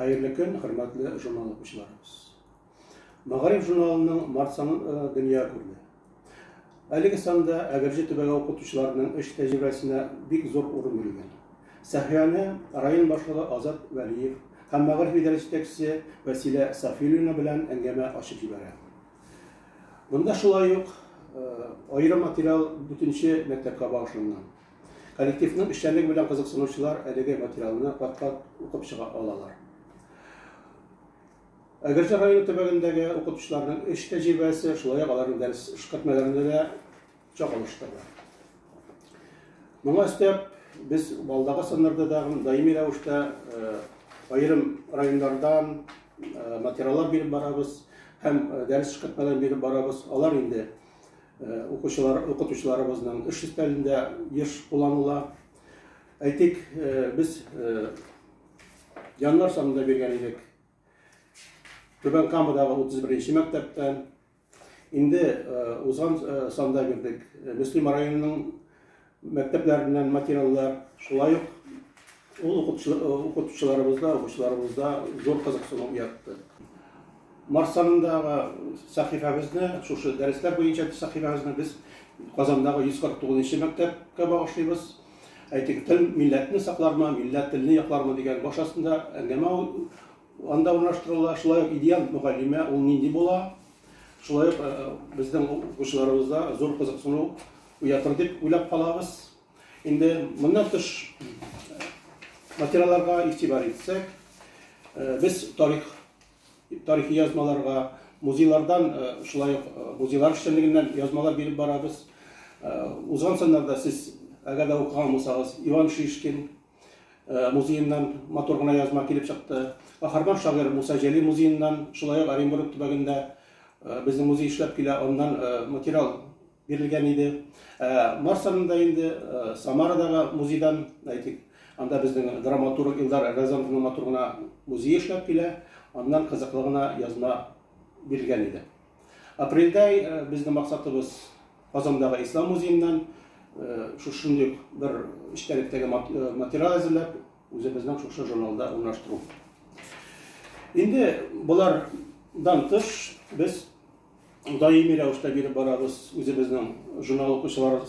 Хәерле көн, хөрмәтле журнал укучыларыбыз. Мәгариф журналының март саны дөнья күрде. Әлеге санда Әгерҗе төбәге укытучыларының эш тәҗрибәсенә бик зур урын бирелгән. Сәхифәне район башлыгы Азат Вәлиев һәм мәгариф идарәсе җитәкчесе Вәсилә Сафиуллина белән әңгәмә ачып җибәрә. Монда шулай ук аерым материал дүртенче мәктәпкә багышланган. Коллективның эшчәнлеге белән кызыксынучылар әлеге материалны кат-кат укып чыга алалар. Әгерҗе районы төбәгендәге укытучыларның эш тәҗрибәсе, шулай ук аларның дәрес эшкәртмәләрендә дә чагылыштырыла. Моңа өстәп, без алдагы саннарда да даими рәвештә аерым районнардан материаллар биреп барабыз һәм дәрес эшкәртмәләрен биреп барабыз. Алар инде укучылар, укытучыларыбызның эш өстәлендә еш кулланыла. Әйтик, без январь санында биргән идек. Түбән Камадагы 31 мәктәптән инде узган санда бирдек. Мөслим районының мәктәпләреннән материаллар, шулай ук ул укытучыларыбызда, укучыларыбызда зур кызыксыну уятты. Март санындагы сәхифәбезне, шушы дәресләр буенча сәхифәбезне без Казандагы 149 мәктәпкә багышлыйбыз. Әйтик, тел милләтне саклармы, милләт телне яклармы дигән баш астында әңгәмә анда урнаштырыла. Шулай ук идеал мөгаллимә ул нинди була? Шулай ук безнең укучыларыбызда зур кызыксыну уятыр дип уйлап калабыз. Инде моннан тыш материалларга игътибар итсәк, без тарих тарихи язмаларга, музейлардан, шулай ук музейлар эшчәнлегеннән язмалар биреп барабыз. Узган саннарда сез, әгәр дә укыган булсагыз, Иван Шишкин музееннан матур гына язма килеп чыкты. Каһарман шагыйрь Муса Җәлил музееннан, шулай ук Оренбург төбәгендә безнең музей эшләп килә, аннан материал бирелгән иде. Ә март санында инде Самарадагы музейдан, әйтик, анда безнең драматург Илдар Рязановның матур гына музее эшләп килә, аннан кызыклы гына язма бирелгән иде. Апрельдә безнең максатыбыз Казандагы Ислам музееннан шушындый ук бер эчтәлектәге материал әзерләп, үзебезнең шушы журналда урнаштыру. Инде болардан тыш без даими рәвештә биреп барабыз үзебезнең журнал укучылар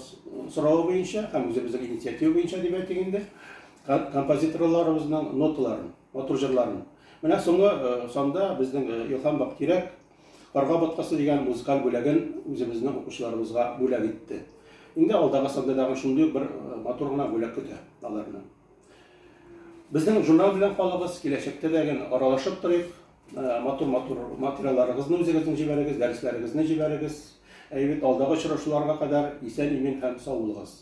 соравы буенча һәм үзебезнең инициатива буенча дип әйтик инде, композиторларыбызның ноталарын, матур җырларын. Менә соңгы санда безнең Илһам Бактирәк Карга боткасы дигән музыкаль бүләген үзебезнең укучыларыбызга бүләк итте. Инде алдагы санда тагын шундый ук бер матур гына бүләк көтә аларны. Безнең журнал белән калыгыз, киләчәктә дә гел аралашып торыйк. Матур-матур материалларыгызны үзегезнең җибәрегез, дәресләрегезне җибәрегез. Әйбәт, алдагы очрашуларга кадәр исән-имин һәм сау булыгыз.